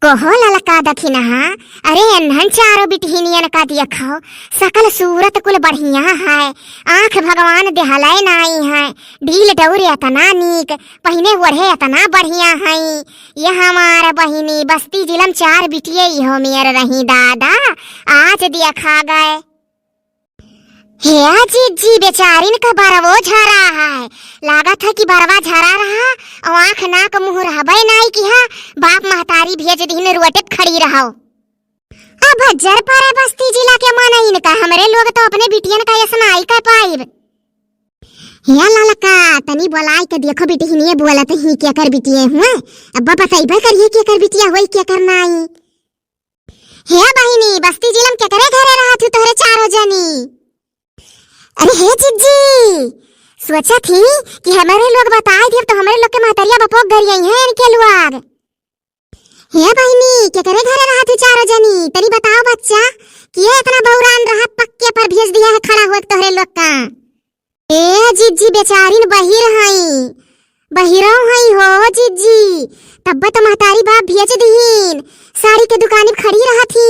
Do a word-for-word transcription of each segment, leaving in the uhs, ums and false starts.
कहो ललका दखिनहा, अरे एन्हन चारो बिटिहिनियन का देखो, सकल सूरत कुल बढ़िया है, आँख भगवान देहलै नाई है, डील डौर एतना नीक, पहिने ओढ़े एतना बढ़िया है। ये हमार बहिनी बस्ती जिलम चार बिटिये इहो मेर रही दादा, आज देखा गए। हे जिज्जी, बेचारिन का बरवो झरा है। लागत है कि बरवा झरा रहा, अउ आँख नाक मुँह रहबे नाई किहा, बाप महतारी भेज दिहिन रोटेत खड़ी रहो। अब भज्जर परे बस्ती जिला के मनइन का, हमरे लोग तो अपने बिटियन का ऐस नाई कह पाइब। हे ललका, तनी बोलाइ के देखो बिटिहिनिये बोलत ही केकर बिटिये हुए, अब बतइबे करिहे केकर बिटिया होई केकर नाई। हे बहिनी, बस्ती जिलम केकरे घरे रहत हू तोहरे चारो जनी? अरे हे जिज्जी, सोचत ही कि हमरे लोग बताइ दियब तो हमरे लोग के महतरिया बपोक गरियइहैं इनके लोग। हे बहिनी, केकरे घरे रहत हू चारो जनी? तनी बताओ बच्चा, कि ये एतना बौरान रहा पक्के पर भेज दिया है खड़ा होत तोहरे लोग का। ए जिज्जी, बेचारिन बहिर हई, बहिरो हई हो जिज्जी, तब्बे तो महतारी बाप भेज दिहिन। साड़ी के दुकानी पे खड़ी रहत ही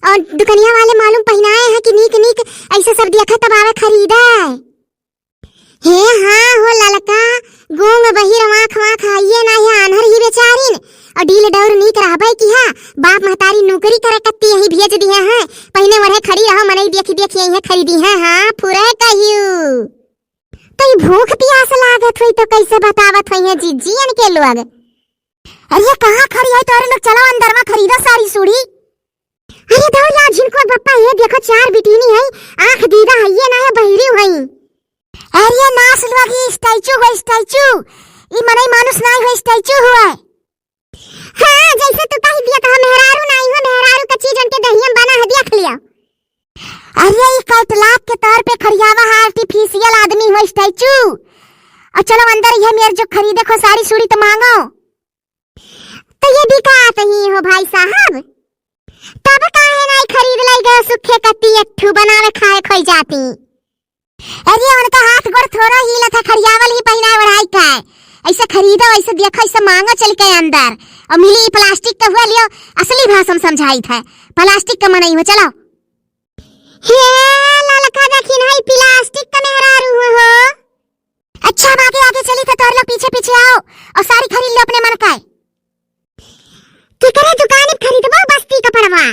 अउ दुकनिया वाले मालूम पहिनाए हैं कि नीक नीक ऐसे सब देखत तब आवे खरीदे। हे हाँ हो ललका, गूंग बहिर आँख वाँख हइये नाहीं, आन्हर ही बेचारिन। अउ डील डौर नीक रहबे किहा, बाप महतारी नौकरी करे कत्ती यहीं भेज दिहे हैं। पहिने ओढ़े खड़ी रहो, मनई देखि देखि यहीं खरीदिहे, हाँ, फुरे कहियो। तो ई भूख पियास लागत होई तो कैसे बतावत होइहैं जिज्जी इनके लोग? अरे कहाँ खड़ी है तोरे लोग, चलो अंदर मा खरीदो साड़ी सूड़ी। अरे दौड़ ला झिनको बप्पा, ये देखो चार बिटिनी है, आँख दीदा हइये नाहीं, बहिरी हई। अरे नास लोग, ई statue हुआ, statue। ई मनई मानुस नाहीं हुआ, statue हुआ। हाँ, जैसे तू कहि दिया तो हम मेहरारू नाहीं हुआ, मेहरारू का चीज उनके दहिया में बना है, देख लिया। अरे ई कैटलॉग के तौर पे खड़ियावा है, artificial आदमी हुआ, statue। अउ चलो अंदर, ये मेर जो खरीदे खो साड़ी सूड़ी तो मांगो। तो ये बिकात ही हो भाई साहब, तब काहे नाई खरीद लई गयो सुखे कत्ती एक ठू बनावे खाए खोई जाती। अरे उनका हाथ गोड़ थोड़ो हिलत है, खड़ियावल ही पहिनाए ओढ़ाई का है। ऐसे खरीदो, ऐसे देखो, ऐसे मांगो चल के अंदर। अउ मिली प्लास्टिक का हुआ लियो, असली भाषा में समझाइत है, प्लास्टिक का मनई हो, चलो। हे ललका दखिन है प्लास्टिक का मेहरारू हो, हो। अच्छा, हम आगे आगे चली तो तोहरे लोग पीछे पीछे आओ अउ साड़ी खरीद लो अपने मन का। केकरे दुकान पे खरीदबो बस्ती कपड़वा?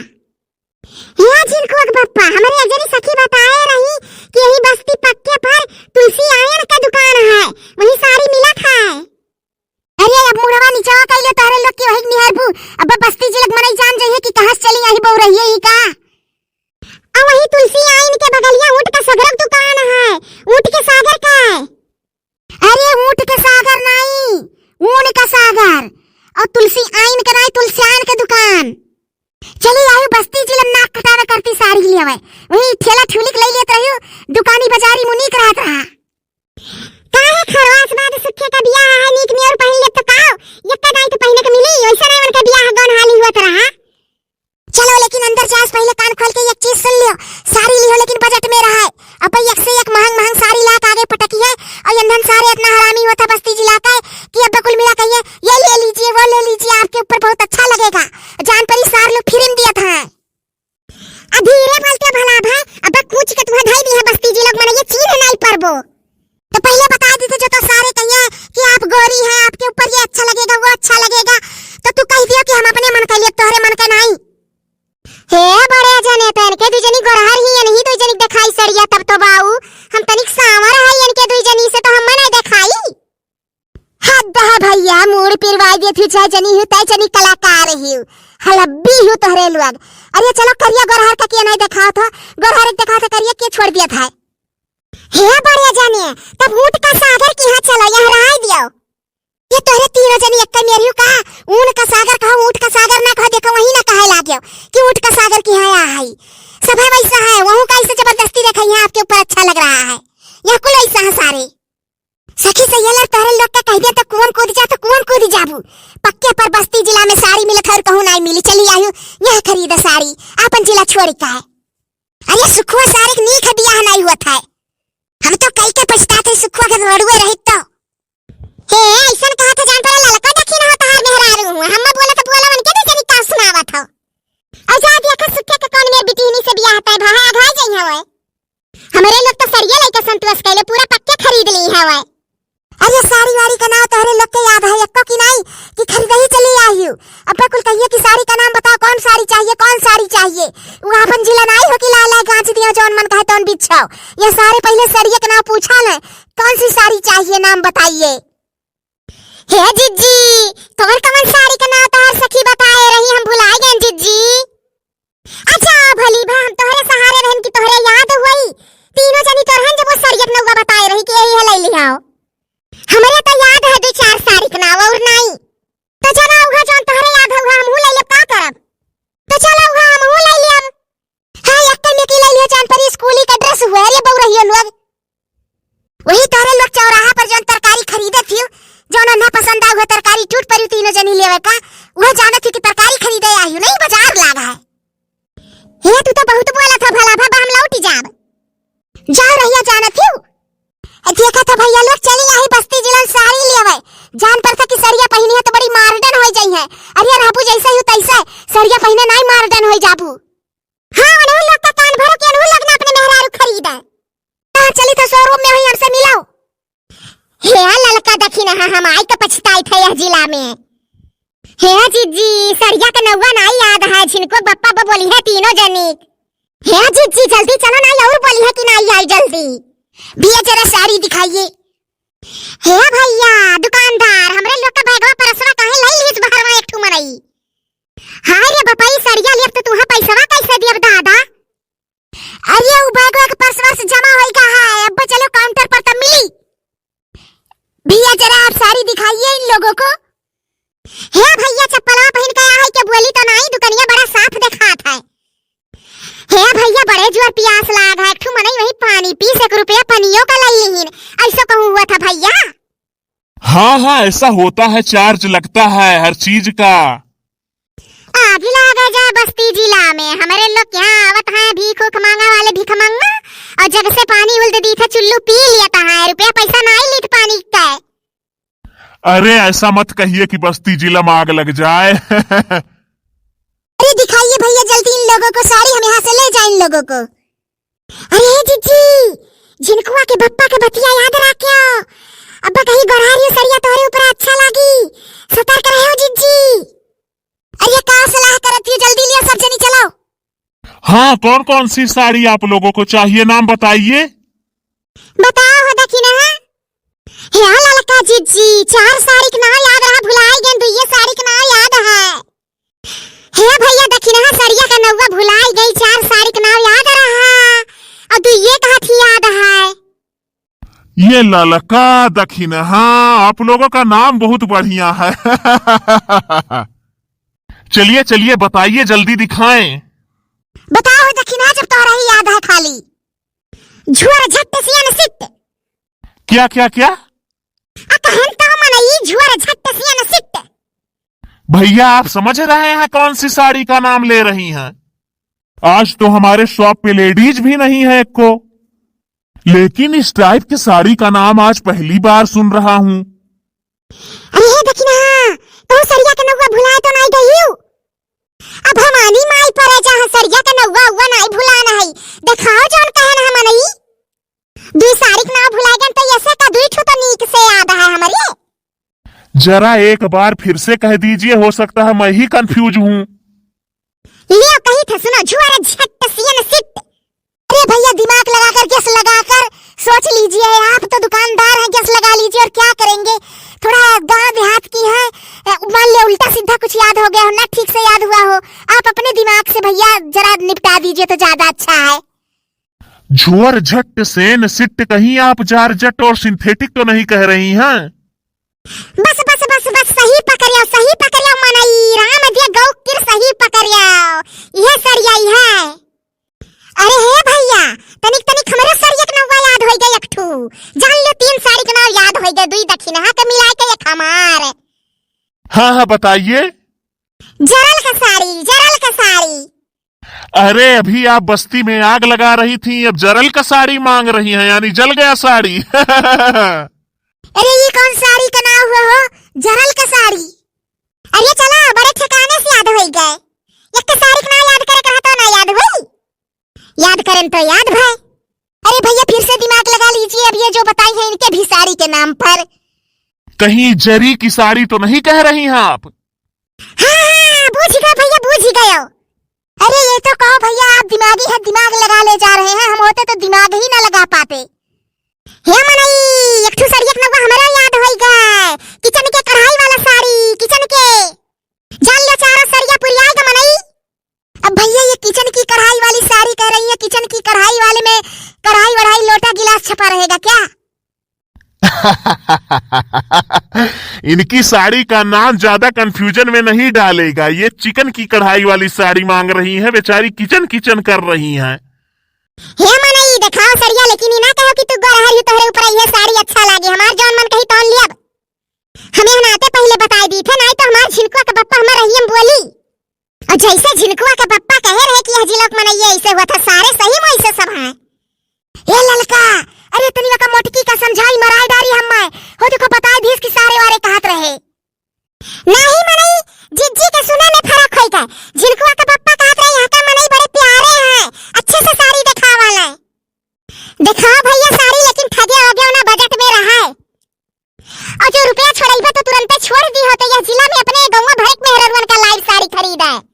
हे झिनकुआ के बप्पा, हमरे एक जनी सखी बताए रही कि यही बस्ती पक्के पर तुलसी आयन का दुकान है, वहीं साड़ी मिलत है। अरे अब मुड़वा निचवा कइले तोहरे लोग की वही निहरबू। अब बस्ती जिलक मनई जान जइहे कि कहाँ से चली आई बहू रही है ई का। अउ वही तुलसी आइन के बगलिया ऊँट का सगरक दुकान है, ऊँट के सागर का। अरे ऊँट के सागर नाई, ऊन का सागर। अउ तुलसी आइन के नाई, तुलसी आइन के दुकान। चली आई बस्ती जिलम नाक कटावे करती साड़ी लियावे। वही ठेला ठुलिक लई लेत रहियो, दुकानी बाजारी मुनीक रहत रहा। काहे खरवास बाद सुखे का बियाह है, नीक नियर पहिन लेब तो काओ? यक्का दाई तो पहिने के मिली, ओइसे नहीं उनके बियाह गौन हाली हुआ तरह। चलो लेकिन अंदर जास पहिले कान खोल के एक चीज सुन लियो, साड़ी लियो लेकिन बजट में रहा है। अब भाई एक से एक महंग महंग साड़ी ला के आगे पटकी है, अउ यंधन सारे इतना हरामी होता बस्ती जिला का है कि अब कुल मिला कहिए, ये ले लीजिए, वो ले लीजिए, आपके ऊपर बहुत अच्छा लगेगा। जान परी सार लोग फिर दिया था। आ धीरे बोलते भला भाई, अब कूच के तुहे धई दी है बस्ती जी लोग, मने ये चीन्ह नहीं परबो। तो पहिले बता देते जो तो सारे कहिए कि आप गोरी हैं, आपके ऊपर ये अच्छा लगेगा, वो अच्छा लगेगा, तो तू कह दियो कि हम अपने मन के लिए, तोहरे मन के नहीं। हे बड़े जने, तो इनके दुई जनी गोरहर ही, इनही दुई जनी देखाई सड़िया, तब तो बाऊ हम तनिक सांवर है, इनके दुई जनी से तो हम नहीं देखाई। हद है भैया, मूड़ पिरवाई देत हूँ, चाहे जनी हूँ, तय जनी कलाकार हूँ, हलब्बी हूँ तोहरे लोग। अरे चलो करिया गोरहर का किया नहीं देखाओ थो, गोरहर एक देखाओ थो, करिया के छोड़ दिया था। हे बड़े जाने, तब ऊँट का सागर की यहाँ चलो, यहाँ रहाई दियो। ये तोहरे तीनों जनी एक मेरी का, ऊन का सागर कहो, ऊँट का सागर ना कहो, देखो वही ना कहे लाग्यो कि ऊँट का सागर की यहाँ है। सब है वैसा है, वहू का ऐसे जबरदस्ती देखा यहाँ आपके ऊपर अच्छा लग रहा है, यहाँ कुल ऐसा है सारे। सखी सहेलर तोहरे लोग का कह दिया तो कुआं कूद जा, तो कुआं कूद जाबू। पक्के पर बस्ती जिला में साड़ी मिलत है और कहूँ नाई मिली। चली आयु यहाँ खरीद साड़ी, आपन जिला छोड़ का है। अरे सुखुआ सारे के नीक है बियाह नाई हुआ था। हम तो कई के पछतात है सुखुआ के रोडुए रहित तो। हे, ऐसन कहा था जान पड़ा ललका दखिन हो तहार मेहरारू हुआ। हम बोला तो बोला मन के दे जनी का बस कहले पूरा पक्के खरीद ली हवे। अरे साड़ी वाड़ी का नाम तोहरे लोग के याद है एक्को कि नाई, कि खरीदही चली आहियो? अब्बा कुल कहिए कि साड़ी का नाम बताओ, कौन साड़ी चाहिए, कौन साड़ी चाहिए? वो आपन जिला नाई हो कि लाए लाए गांच दियो, जौन मन कहे तौन बिछाओ। ये सारे पहले सड़िया का नाम पूछा ले, कौन सी साड़ी चाहिए, नाम बताइए। हे जिज्जी, कवन कवन साड़ी का नाम तोहर सखी बताए रही, हम भुलाए गए जिज्जी। अच्छा भली भा हम तोहरे सहारे रहन कि तोहरे याद हुई। तीनों जनी तो रहन जब वो सरियत नौवा बताए रही कि यही है ले लियाओ। हमरे तो याद है दो चार साड़ी के नाव और नाई। तो चला उहा जौन तोहरे याद है उहा हमहू ले लेब, का करब? तो चला उहा हमहू ले लेब। हाँ, एक्के में की ले लियो चांद परी स्कूली का ड्रेस हुए रे बउरहियो लोग। वही तोहरे लोग चौराहा पर जौन तरकारी खरीदे थी, जौन उन्हें पसंद आ हुआ तरकारी टूट पड़ी तीनों जनी लेवे का, वह जानत थी कि तरकारी खरीदे आई हूँ, नहीं बाजार लाग है। हे तू तो बहुत बोलत हो भला भा, हम लौटी जाब। जाओ रहिया जानत हूँ। देखा था भैया लोग चली आई बस्ती जिलन साड़ी लेवे, जान पर था कि सरिया पहिनी है तो बड़ी मारडन हो जाई है। अरे रहबू जैसे ही तैसे, सरिया पहिने नाई मारडन हो जाबू। हाँ, उन्हों लोग का कान भरो कि उन्हों लोग ना अपने मेहरारू खरीदे। हाँ, चली तो शोरूम में हुई हमसे मिलाओ। हे ललका दखिनहा, हम आई तो पछताई थे यह जिला में। हे जिज्जी, सरिया का नौवा नाई याद है, झिनको बप्पा बो बोली है तीनों जनी। हे जिज्जी, जल्दी चलो नाई और बोली है कि नाई आई जल्दी। भैया जरा साड़ी दिखाइए। हे भैया दुकानदार, हमरे लोग का बैगवा परसवा काहे लाई लीस बहरवा एक ठू मनई? हाय रे बपई, सरिया लेब तो तुहा पैसवा कैसे देब दादा? अरे उ बैगवा के पर्स वर्स जमा होई का है, अब चलो काउंटर पर तब मिली। भैया जरा आप साड़ी दिखाइए इन लोगों को। हे भैया चप्पलवा पहन के आया है के बोली तो नाई, दुकनिया बड़ा साफ देखात है। हे भैया बड़े जोर पियास लाग है, एक ठू मनई वही पानी पीस, एक रुपया पनियो का लई लीन, ऐसो कहूँ हुआ था भैया। हाँ, हाँ, ऐसा होता है, चार्ज लगता है हर चीज का। आग लागा जाए बस्ती जिला में, हमरे लोग यहाँ आवत हैं भीख उख मांगा वाले भिखमंगा, और जग से पानी उल्द दी थे, चुल्लू पी लिया था, रुपया पैसा नाई लीत पानी का। अरे ऐसा मत कहिए कि बस्ती जिला में आग लग जाए। अरे दिखाइए भैया जल्दी इन लोगों को साड़ी, हम यहाँ से ले जाए इन लोगों को। अरे जिज्जी, झिनकुआ के बप्पा के बतिया याद रखियो। अब्बा कहीं गोरहारियो सरिया तोहरे ऊपर अच्छा लागी, सतर्क रहो जिज्जी। अरे का सलाह करत हो, जल्दी लिया सब जनी चलो। हाँ, कौन कौन सी साड़ी आप लोगों को चाहिए, नाम बताइए। बताओ हो दखिनहा। हे ललका जिज्जी, चार साड़ी के नाम याद रहा, भुलाई गए, दुइये साड़ी के नाम याद है। हे भैया दखिनहा, सरिया का नौवा भुलाई गई, चार साड़ी के नाम याद रहा और दुइये का हाथी याद है। ये ललका दखिनहा, आप लोगों का नाम बहुत बढ़िया है। चलिए चलिए बताइए, जल्दी दिखाएं। बताओ दखिनहा, जब तोहरा ही याद है खाली। झुअर झट सियन सिट। क्या क्या क्या? आ कहन तो मनई झुअर झट सियन सिट। भैया आप समझ रहे हैं कौन सी साड़ी का नाम ले रही हैं? आज तो हमारे शॉप पे लेडीज भी नहीं है एक को, लेकिन इस टाइप की साड़ी का नाम आज पहली बार सुन रहा हूँ। अरे हे दखिनहा, कहूँ सरिया के नौवा भुलाए तो नाई गई हो? अब हमानी माई परे जहाँ सरिया के नौवा उवा नाई भुलाना है, दिखाओ जौन कहन हम नहीं। दुई साड़ी के नाम भुला गन तो ऐसे का दुई ठो तो नीक से याद है हमरे। जरा एक बार फिर से कह दीजिए, हो सकता है मैं ही कंफ्यूज हूँ। लियो कही थे, सुनो, झुअर झट सियन सिट। अरे भैया दिमाग लगाकर गैस लगाकर सोच लीजिए, आप तो दुकानदार हैं, गैस लगा लीजिए और क्या करेंगे, थोड़ा गांव देहात की है, अ, मान लिया उल्टा सीधा कुछ याद हो गया हो ना, ठीक से याद हुआ हो, आप अपने दिमाग से भैया जरा निपटा दीजिए तो ज्यादा अच्छा है। झुअर झट सेन सिट, कहीं आप जारजट और सिंथेटिक तो नहीं कह रही हैं? बस बस बस बस, सही पकड़ियो, सही पकड़ियो मनई, राम दिया गौ किर सही पकड़ियो, यह सरिया ही है। अरे हे भैया, तनिक तनिक हमरे सरिया के नौवा याद होई गए एक ठू, जान लो तीन साड़ी के नाम याद होई गए, दुई दखिनहा के मिलाए के एक हमार। हाँ हाँ बताइए। जरल का साड़ी, जरल का साड़ी। अरे अभी आप बस्ती में आग लगा रही थी, अब जरल का साड़ी मांग रही हैं, यानी जल गया साड़ी। अरे ये कौन साड़ी का नाम हुआ हो, जरल का साड़ी। अरे चला बड़े ठिकाने से याद होई गए, एक के साड़ी का नाम याद करे कहा तो ना याद हुई, याद करन तो याद भाई। अरे भैया फिर से दिमाग लगा लीजिए। नाम पर। कहीं जरी की साड़ी तो नहीं कह रही हैं आप? हाँ, हाँ, बूझ गए भैया, बूझ गए। अरे ये तो कहो भैया, आप दिमागी है, दिमाग लगा ले जा रहे हैं, हम होते तो दिमाग ही ना लगा पाते। हे मनई, एक ठो सड़िया के नौवा हमरा याद होई गए, किचन के कढ़ाई वाला साड़ी, किचन के। जान लो चारों सड़िया पुरियाई का मनई। अब भैया ये किचन की कढ़ाई वाली साड़ी कह रही है, किचन की कढ़ाई वाले में कढ़ाई वढ़ाई लोटा गिलास छपा रहेगा क्या? इनकी साड़ी का नाम ज्यादा कंफ्यूजन में नहीं डालेगा। ये चिकन की कढ़ाई वाली साड़ी मांग रही हैं, बेचारी किचन किचन कर रही हैं। हे मनई, देखाओ सड़िया, लेकिन ई ना कहो कि तू गोरहर ही तोहरे ऊपर ये साड़ी अच्छा लागे। हमार जौन मन कही तौन लियब। हमें नाते पहले बताई दी थे, नाई तो हमार झिनकुआ के बप्पा हमार रहियम बोली। और जैसे झिनकुआ के बप्पा कहे रहे कि यह जिला के मनई ऐसे हुआ था, सारे सही में ऐसे सब हैं। ए ललका, अरे तनी वका मोटकी का समझाई, मराई डारी हम्मै। हो देखो, बताई दीस कि सारे वारे कहत रहे। नाही मनई, जिज्जी के सुने में फर्क होई का। झिनकुआ के बप्पा कहत रहे, यहाँ का मनई बड़े प्यारे हैं, अच्छे से साड़ी देखावा ले। देखाओ भैया साड़ी, लेकिन ठगे वगे ना, बजट में रहे। और जो रुपया छोड़ाइबा तो तुरंते छोड़ दी होते, यह जिला में अपने गौवा भर के मेहररुअन का लाइव साड़ी खरीदा है।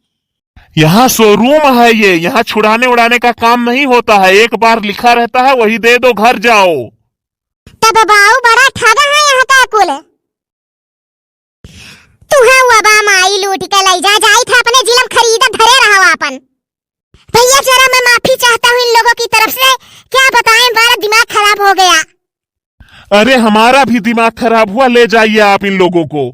यहाँ शोरूम है ये, यहाँ छुड़ाने उड़ाने का काम नहीं होता है। एक बार लिखा रहता है, वही दे दो, घर जाओ। तब बाऊ बड़ा ठगा है यहाँ का कुल। तू है वो बा माई लूट के लई जा, जाई था अपने जिलम खरीदा धरे रहो आपन। भैया जरा मैं माफी चाहता हूँ इन लोगों की तरफ से, क्या बताएं, बड़ा दिमाग खराब हो गया। अरे हमारा भी दिमाग खराब हुआ, ले जाइए आप इन लोगों को।